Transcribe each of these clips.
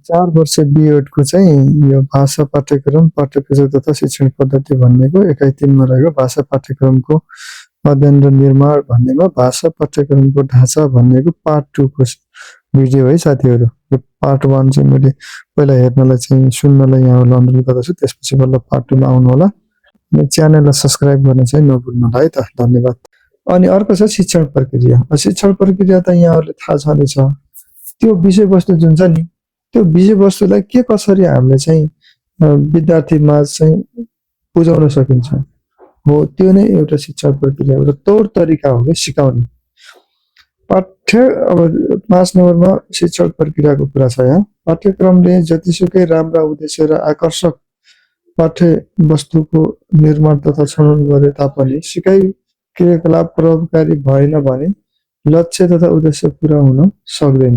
4 वर्ष बीएड को चाहिँ यो भाषा पाठ्यक्रम, पाठ्यपुस्तक तथा शिक्षण पद्धति भन्नेको एकाइ 3 मा रहेको भाषा पाठ्यक्रमको अध्ययन र निर्माण भन्नेमा भाषा पाठ्यक्रमको ढाँचा भन्नेको पार्ट 2 को भिडियो है साथीहरु। यो पार्ट 1 चाहिँ मैले पहिला हेर्नलाई चाहिँ सुन्नलाई यहाँहरुलाई अनुरोध गर्दछु, त्यसपछि बल्ल पार्ट 2 मा आउनु होला। अनि च्यानललाई सब्स्क्राइब गर्न चाहिँ नभुल्नु होला है त। धन्यवाद। अनि अर्को छ शिक्षण प्रक्रिया। शिक्षण प्रक्रिया त यहाँहरुले थाहा छँदैछ। त्यो विषयवस्तु जुन छ नि, त्यो विषयवस्तुलाई के कसरी हामीले चाहिँ विद्यार्थीमा चाहिँ बुझाउन सकिन्छ हो, त्यो नै एउटा शिक्षा प्रक्रिया, एउटा तौर तरिका हो के सिकाउने। पाठ्य अब 5 नम्बरमा शिक्षण प्रक्रियाको कुरा छ यहाँ। पाठ्यक्रमले जतिसुकै राम्रा उद्देश्य र आकर्षक पाठ्य वस्तुको निर्माण तथा छनौट गरे तापनि सिकाइ क्रियाकलाप प्रभावकारी भएन भने लक्ष्य तथा उद्देश्य पूरा हुन सक्दैन।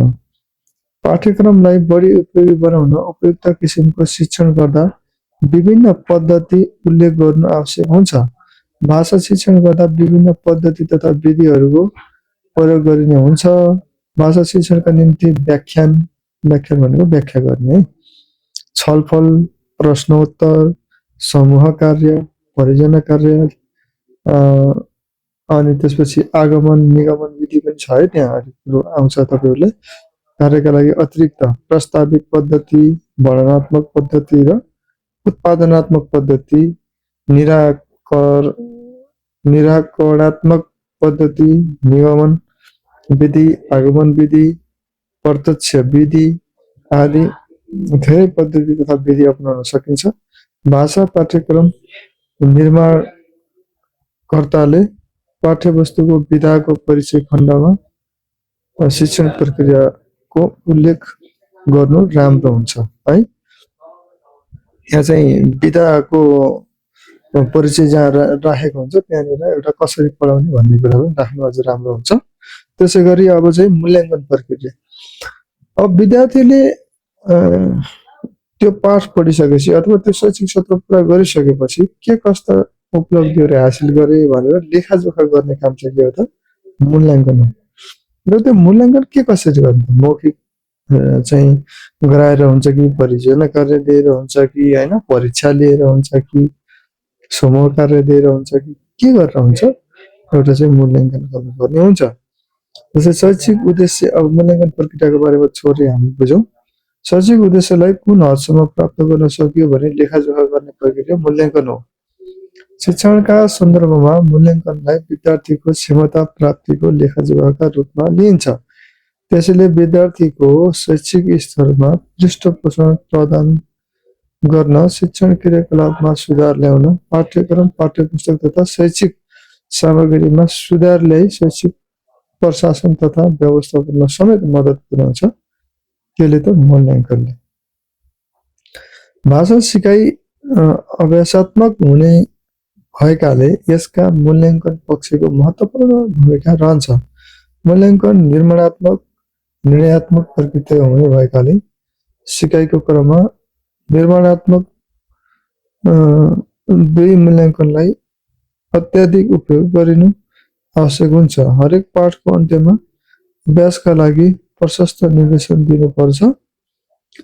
पाठ्यक्रमलाई बढी उपयोगी बनाउन उपयुक्त किसिमको शिक्षण गर्दा विभिन्न पद्धति उल्लेख गर्नु आवश्यक हुन्छ। भाषा शिक्षण गर्दा विभिन्न पद्धति तथा विधिहरूको प्रयोग गरिने हुन्छ। भाषा शिक्षणका निम्ति व्याख्यान भनेको व्याख्या गर्ने है, छलफल, प्रश्नोत्तर, समूह कार्य, परियोजना कार्य, अनि त्यसपछि आगमन निगमन विधि पनि छ है, त्यहाँ कुरो आउँछ तपाईहरुले। कार्यका लागि अतिरिक्त प्रस्तावित पद्धति, वर्णनात्मक पद्धति र उत्पादनात्मक पद्धति, निराकरणात्मक पद्धति, निगमन विधि, आगमन विधि, प्रत्यक्ष विधि आदि धेरै पद्धति तथा विधि अपनाउन सकिन्छ। भाषा पाठ्यक्रम निर्माणकर्ताले पाठ्यवस्तुको विधाको परिचय खण्डमा शिक्षण प्रक्रियाको उल्लेख गर्नु राम्रो हुन्छ है। यहाँ चाहिँ विधाको परिचय जहाँ राखेको हुन्छ त्यहाँनिर एउटा कसरी पढाउने भन्ने कुरा पनि राख्नु अझ राम्रो हुन्छ। त्यसैगरी अब चाहिँ मूल्याङ्कन प्रक्रिया। अब विद्यार्थीले त्यो पाठ पढिसकेपछि अथवा त्यो शैक्षिक सत्र पुरा गरिसकेपछि के कस्ता उपलब्धिहरू हासिल गरे भनेर लेखाजोखा गर्ने काम चाहिँ के हो त? मूल्याङ्कन हो। र त्यो मूल्याङ्कन के कसरी गर्ने? मौखिक चाहिँ गराएर हुन्छ कि, परियोजना कार्य दिएर हुन्छ कि, हैन परीक्षा लिएर हुन्छ कि, समूह कार्य दिएर हुन्छ कि, के गरेर हुन्छ? एउटा चाहिँ मूल्याङ्कन गर्नुपर्ने हुन्छ। जस्तै शैक्षिक उद्देश्य। अब मूल्याङ्कन प्रक्रियाको बारेमा छोरी हामी बुझौँ। शैक्षिक उद्देश्यलाई कुन हदसम्म प्राप्त गर्न सकियो भने लेखाजोखा गर्ने प्रक्रिया मूल्याङ्कन हो। शिक्षणका सन्दर्भमा मूल्याङ्कनलाई विद्यार्थीको क्षमता प्राप्तिको लेखाजोखाका रूपमा लिइन्छ। त्यसैले विद्यार्थीको शैक्षिक स्तरमा पृष्ठपोषण प्रदान गर्न, शिक्षण क्रियाकलापमा सुधार ल्याउन, पाठ्यक्रम, पाठ्यपुस्तक तथा शैक्षिक सामग्रीमा सुधार ल्याई शैक्षिक प्रशासन तथा व्यवस्थापनमा समेत मद्दत पुर्याउँछ। त्यसले त मूल्याङ्कनले। भाषा सिकाइ अभ्यासात्मक हुने भएकाले यसका मूल्याङ्कन पक्षको महत्त्वपूर्ण भूमिका रहन्छ। मूल्याङ्कन निर्माणात्मक, निर्णयात्मक प्रकृतिको हुने भएकाले सिकाइको क्रममा निर्माणात्मक दुई मूल्याङ्कनलाई अत्याधिक उपयोग गरिनु आवश्यक हुन्छ। हरेक पाठको अन्त्यमा अभ्यासका लागि प्रशस्त निर्देशन दिनुपर्छ।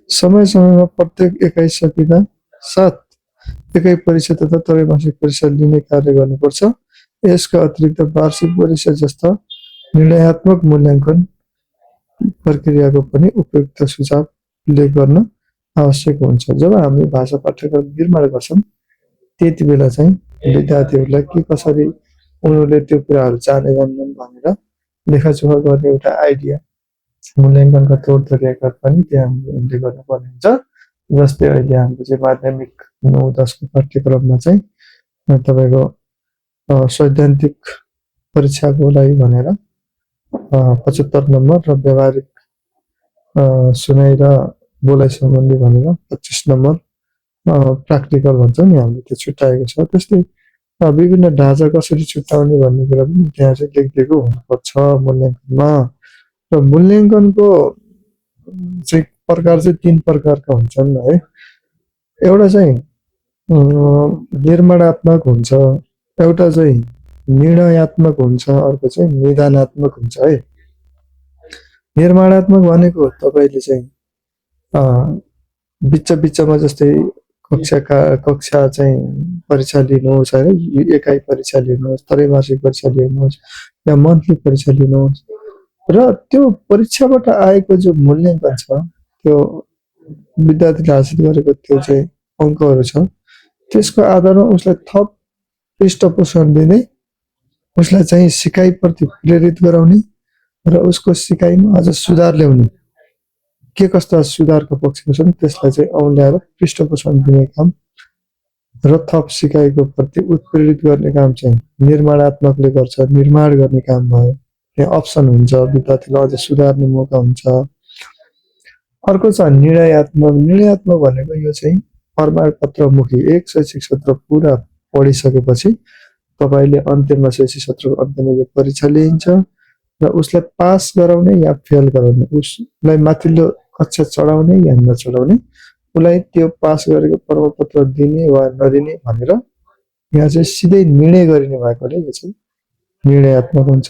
समय समयमा प्रत्येक एकाइ सकिँदा साथ एकाइ परीक्षा तथा त्रैमासिक परीक्षा लिने कार्य गर्नुपर्छ। यसका अतिरिक्त वार्षिक परीक्षा जस्ता निर्णयात्मक मूल्याङ्कन प्रक्रियाको पनि उपयुक्त सुझाव उल्लेख गर्न आवश्यक हुन्छ। जब हामीले भाषा पाठ्यक्रम निर्माण गर्छौँ त्यति बेला चाहिँ विद्यार्थीहरूलाई के कसरी उनीहरूले त्यो कुराहरू जाने जान्दैनन् भनेर लेखाजोखा गर्ने एउटा आइडिया, मूल्याङ्कनका तौर तरिका पनि त्यहाँ हामीले गर्नुपर्ने हुन्छ। जस्तै अहिले हाम्रो चाहिँ माध्यमिक 9-10 को पाठ्यक्रममा चाहिँ तपाईँको सैद्धान्तिक परीक्षाको लागि भनेर 75 नम्बर र व्यावहारिक सुनाइ र बोलाइ सम्बन्धी भनेर 25 नम्बर प्र्याक्टिकल भन्छ नि, हामीले त्यो छुट्याएको छ। त्यस्तै विभिन्न ढाँचा कसरी छुट्याउने भन्ने कुरा पनि त्यहाँ चाहिँ लेखिदिएको हुनुपर्छ मूल्याङ्कनमा। र मूल्याङ्कनको चाहिँ प्रकार चाहिँ 3 प्रकारका हुन्छन् है। एउटा चाहिँ निर्माणात्मक हुन्छ, एउटा चाहिँ निर्णयात्मक हुन्छ, अर्को चाहिँ निदानात्मक हुन्छ है। निर्माणात्मक भनेको तपाईले चाहिँ बिचमा जस्तै कक्षा चाहिँ परीक्षा लिनुहोस् हैन, एकाइ परीक्षा लिनुहोस्, त्रैमासिक परीक्षा लिनुहोस् या मन्थली परीक्षा लिनुहोस् र त्यो परीक्षाबाट आएको जो मूल्याङ्कन छ, त्यो विद्यार्थीले हासिल गरेको त्यो चाहिँ अङ्कहरू छ, त्यसको आधारमा उसलाई थप पृष्ठपोषण दिँदै उसलाई चाहिँ सिकाइप्रति प्रेरित गराउने र उसको सिकाइमा अझ सुधार ल्याउने, के कस्ता सुधारका पक्षहरू छन् त्यसलाई चाहिँ औँल्याएर पृष्ठपोषण दिने काम र थप सिकाइको प्रति उत्प्रेरित गर्ने काम चाहिँ निर्माणात्मकले गर्छ, निर्माण गर्ने काम भयो। त्यहाँ अप्सन हुन्छ, विद्यार्थीलाई अझ सुधार्ने मौका हुन्छ। अर्को छ निर्णयात्मक। निर्णयात्मक भनेको यो चाहिँ प्रमाणपत्रमुखी एक शैक्षिक सत्र पुरा पढिसकेपछि तपाईले अन्त्यमा शैक्षिक सत्रको अन्त्यमा यो परीक्षा लिइन्छ र उसलाई पास गराउने या फेल गराउने, उसलाई माथिल्लो कक्षा चढाउने या नचढाउने, उसलाई त्यो पास गरेको प्रमाणपत्र दिने वा नदिने भनेर यहाँ चाहिँ सिधै निर्णय गरिने भएकोले यो चाहिँ निर्णयात्मक हुन्छ।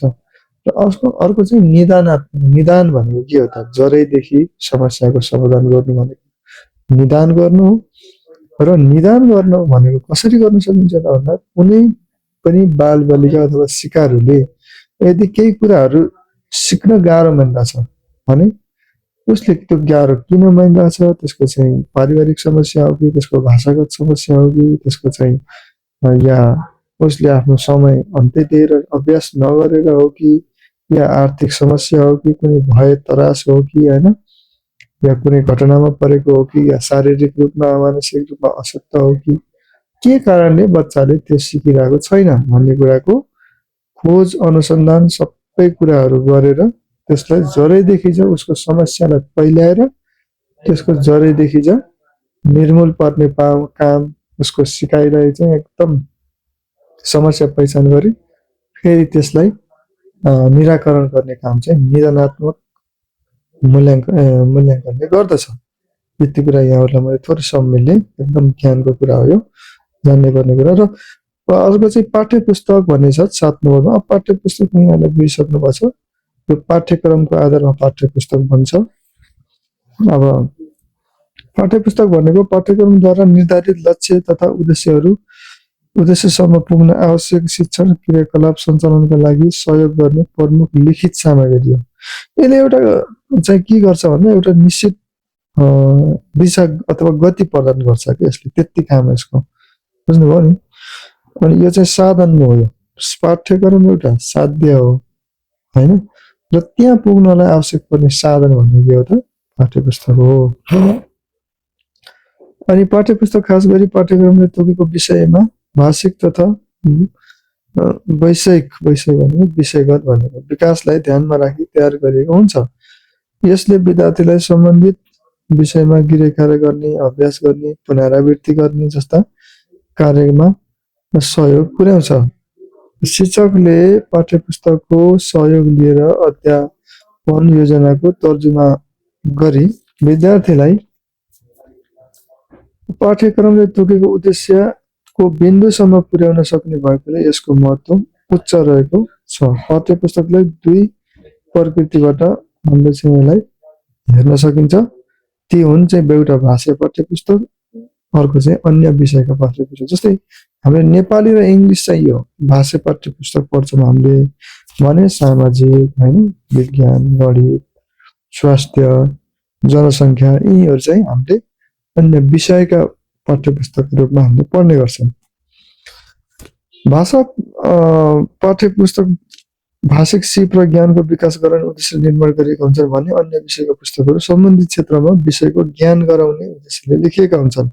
र अर्को चाहिँ निदानात्मक। निदान भनेको के हो त? जरैदेखि समस्याको समाधान गर्नु भनेको निदान गर्नु हो। र निदान गर्नु भनेको कसरी गर्न सकिन्छ त भन्दा कुनै पनि बालबालिका अथवा सिकारुले यदि केही कुराहरू सिक्न गाह्रो मानिरहेछ भने उसले त्यो गाह्रो किन मानिरहेछ, त्यसको चाहिँ पारिवारिक समस्या हो कि त्यसको भाषागत समस्या हो कि त्यसको चाहिँ या उसले आफ्नो समय अन्त्य दिएर अभ्यास नगरेर हो कि या आर्थिक समस्या हो कि कुनै भय तरास हो कि होइन, या कुनै घटनामा परेको हो कि या शारीरिक रूपमा मानसिक रूपमा अशक्त हो कि के कारणले बच्चाले त्यो सिकिरहेको छैन भन्ने कुराको खोज अनुसन्धान सबै कुराहरू गरेर त्यसलाई जरैदेखि चाहिँ उसको समस्यालाई पहिल्याएर त्यसको जरैदेखि चाहिँ निर्मूल पार्ने काम उसको सिकाइलाई चाहिँ एकदम समस्या पहिचान गरी फेरि त्यसलाई निराकरण गर्ने काम चाहिँ निदानात्मक मूल्याङ्कनले गर्दछ। यति कुरा यहाँहरूलाई मैले थोरै सम्मेलले एकदम ज्ञानको कुरा हो यो, जान्ने पर्ने कुरा। र अर्को चाहिँ पाठ्य पुस्तक भन्ने छ 7 नम्बरमा। पाठ्य पुस्तक यहाँले बुझिसक्नु भएको छ, यो पाठ्यक्रमको आधारमा पाठ्य पुस्तक भन्छ। अब पाठ्य पुस्तक भनेको पाठ्यक्रमद्वारा निर्धारित लक्ष्य तथा उद्देश्यसम्म पुग्न आवश्यक शिक्षण क्रियाकलाप सञ्चालनका लागि सहयोग गर्ने प्रमुख लिखित सामग्री हो। यसले एउटा चाहिँ के गर्छ भन्दा एउटा निश्चित दिशा अथवा गति प्रदान गर्छ कि यसले, त्यति काम यसको, बुझ्नुभयो नि। अनि यो चाहिँ साधन हो, यो पाठ्यक्रम एउटा साध्य हो हैन, र त्यहाँ पुग्नलाई आवश्यक पर्ने साधन भन्ने के हो त? पाठ्य पुस्तक हो। अनि पाठ्य पुस्तक खास गरी पाठ्यक्रमले तोकेको विषयमा भाषिक तथा वैषयिक भनेको विषयगत भनेको विकासलाई ध्यानमा राखी तयार गरिएको हुन्छ। यसले विद्यार्थीलाई सम्बन्धित विषयमा गृह कार्य गर्ने, अभ्यास गर्ने, पुनरावृत्ति गर्ने जस्ता कार्यमा सहयोग पुर्याउँछ। शिक्षकले पाठ्य पुस्तकको सहयोग लिएर अध्यापन योजनाको तर्जुमा गरी विद्यार्थीलाई पाठ्यक्रमले तोकेको उद्देश्यको बिन्दुसम्म पुर्याउन सक्ने भएकोले यसको महत्त्व उच्च रहेको छ। पाठ्य पुस्तकलाई दुई प्रकृतिबाट हामीले चाहिँ यसलाई हेर्न सकिन्छ। ती हुन् चाहिँ एउटा भाषा पाठ्य पुस्तक, अर्को चाहिँ अन्य विषयका पाठ्य पुस्तक। जस्तै हामीले नेपाली र इङ्ग्लिस चाहिँ यो भाषा पाठ्य पुस्तक पढ्छौँ हामीले भने सामाजिक हैन, विज्ञान, गणित, स्वास्थ्य, जनसङ्ख्या, यीहरू चाहिँ हामीले अन्य विषयका पाठ्य पुस्तकको रूपमा हामीले पढ्ने गर्छौँ। भाषा पाठ्य पुस्तक भाषिक सिप र ज्ञानको विकास गराउने उद्देश्य निर्माण गरिएका हुन्छन् भने अन्य विषयका पुस्तकहरू सम्बन्धित क्षेत्रमा विषयको ज्ञान गराउने उद्देश्यले लेखिएका हुन्छन्।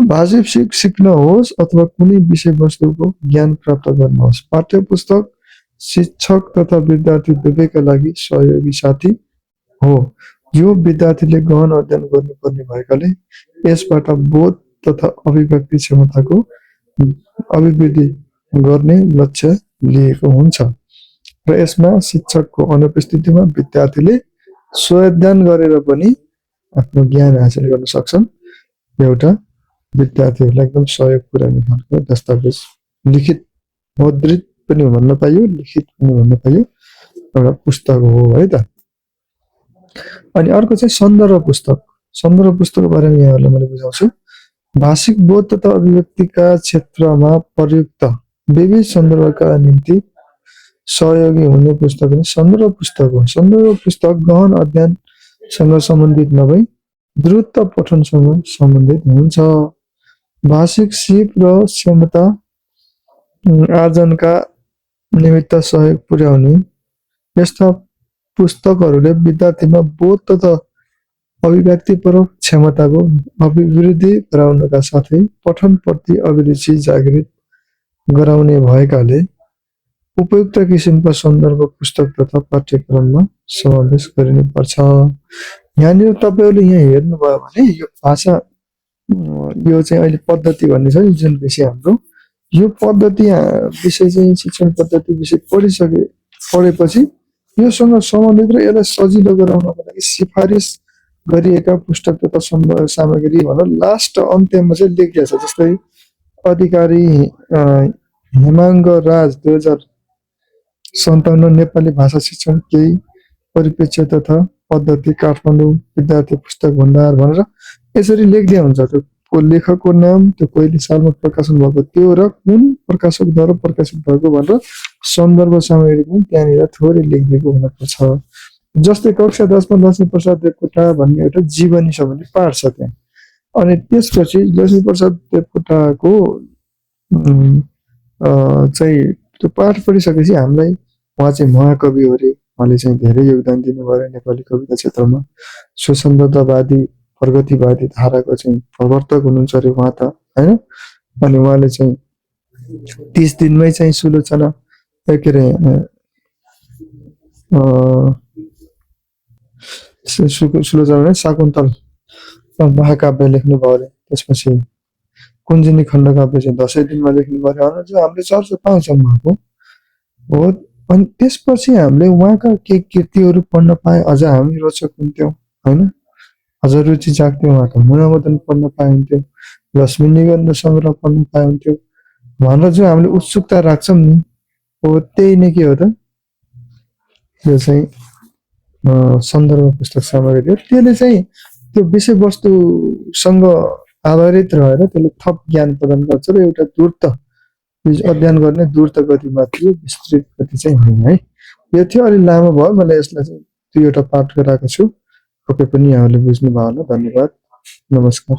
भाषिक सिप सिक्न होस् अथवा कुनै विषयवस्तुको ज्ञान प्राप्त गर्न होस्, पाठ्य पुस्तक शिक्षक तथा विद्यार्थी दुवैका लागि सहयोगी साथी हो। यो विद्यार्थीले गहन अध्ययन गर्नुपर्ने भएकाले यसबाट बोध तथा अभिव्यक्ति क्षमताको अभिवृद्धि गर्ने लक्ष्य लिएको हुन्छ र यसमा शिक्षकको अनुपस्थितिमा विद्यार्थीले स्वअध्ययन गरेर पनि आफ्नो ज्ञान हासिल गर्न सक्छन्। एउटा विद्यार्थीहरूलाई एकदम सहयोग पुर्याउने खालको दस्तावेज, लिखित मुद्रित पनि भन्न पाइयो, लिखित पनि भन्न पाइयो, एउटा पुस्तक हो है त। अनि अर्को चाहिँ सन्दर्भ पुस्तक। सन्दर्भ पुस्तकको बारेमा यहाँहरूलाई मैले बुझाउँछु। भाषिक बोध तथा अभिव्यक्तिका क्षेत्रमा प्रयुक्त विविध सन्दर्भका निम्ति सहयोगी हुने पुस्तक नै सन्दर्भ पुस्तक हो। सन्दर्भ पुस्तक गहन अध्ययनसँग सम्बन्धित नभई द्रुत पठनसँग सम्बन्धित हुन्छ। भाषिक सिप र क्षमता आर्जनका निमित्त सहयोग पुर्याउने यस्ता पुस्तकहरूले विद्यार्थीमा बोध तथा अभिव्यक्तिपरक क्षमताको अभिवृद्धि गराउनका साथै पठनप्रति अभिरुचि जागृत गराउने भएकाले उपयुक्त किसिमका सन्दर्भ पुस्तक तथा पाठ्यक्रममा समावेश गरिनुपर्छ। यहाँनिर तपाईँहरूले यहाँ हेर्नुभयो भने यो भाषा यो चाहिँ अहिले पद्धति भन्ने छ जुन विषय हाम्रो, यो पद्धति विषय चाहिँ शिक्षण पद्धति विषय पढेपछि योसँग सम्बन्धित र यसलाई सजिलो गराउनको लागि सिफारिस गरिएका पुस्तक तथा सामग्री भनेर लास्ट अन्त्यमा चाहिँ लेखिएको छ। जस्तै अधिकारी हेमाङ्ग राज 2057 नेपाली भाषा शिक्षण केही परिप्रेक्ष्य तथा पद्धति काठमाडौँ विद्यार्थी पुस्तक भण्डार भनेर यसरी लेख्दै हुन्छ। त्यो लेखकको नाम, त्यो कहिले सालमा प्रकाशन भएको त्यो र कुन प्रकाशकद्वारा प्रकाशित भएको भनेर सन्दर्भ सामग्री पनि त्यहाँनिर थोरै लेखिदिएको हुनुपर्छ। जस्तै कक्षा 10 मा लक्ष्मीप्रसाद देवकोटा भन्ने एउटा जीवनी सम्बन्धी पाठ छ त्यहाँ। अनि त्यसपछि लक्ष्मीप्रसाद देवकोटाको चाहिँ त्यो पाठ पढिसकेपछि हामीलाई उहाँ चाहिँ महाकवि हो रे, उहाँले चाहिँ धेरै योगदान दिनुभयो नेपाली कविता क्षेत्रमा, स्वतन्त्रतावादी प्रगतिवादी धाराको चाहिँ प्रवर्तक हुनुहुन्छ अरे उहाँ त, होइन। अनि उहाँले चाहिँ 30 दिनमै चाहिँ सुलोचना के अरे सुलोचना शाकुन्तल महाकाव्य लेख्नुभयो अरे। त्यसपछि कुञ्जनी खण्डकाव्य चाहिँ 10 दिनमा लेख्नुभयो अरे भनेर चाहिँ हामीले चर्चा पाउँछौँ उहाँको हो। अनि त्यसपछि हामीले उहाँका के कृतिहरू पढ्न पाए अझ हामी रोचक हुन्थ्यौँ, होइन। अझ रुचि जाग्थ्यो। उहाँको मुनामदन पढ्न पाइन्थ्यो, लक्ष्मी निबन्ध सङ्ग्रह पढ्न पाइन्थ्यो भनेर जो हामीले उत्सुकता राख्छौँ नि, हो त्यही नै के हो त, यो चाहिँ सन्दर्भ पुस्तक सामग्री हो। त्यसले चाहिँ त्यो विषयवस्तुसँग आधारित रहेर त्यसले थप ज्ञान प्रदान गर्छ र एउटा द्रुत अध्ययन गर्ने द्रुत गतिमाथि विस्तृत गति चाहिँ होइन है। यो थियो, अलि लामो भयो, मैले यसलाई चाहिँ 2वटा पाठ गराएको छु। पक्कै पनि यहाँहरूले बुझ्नुभयो होला। धन्यवाद, नमस्कार।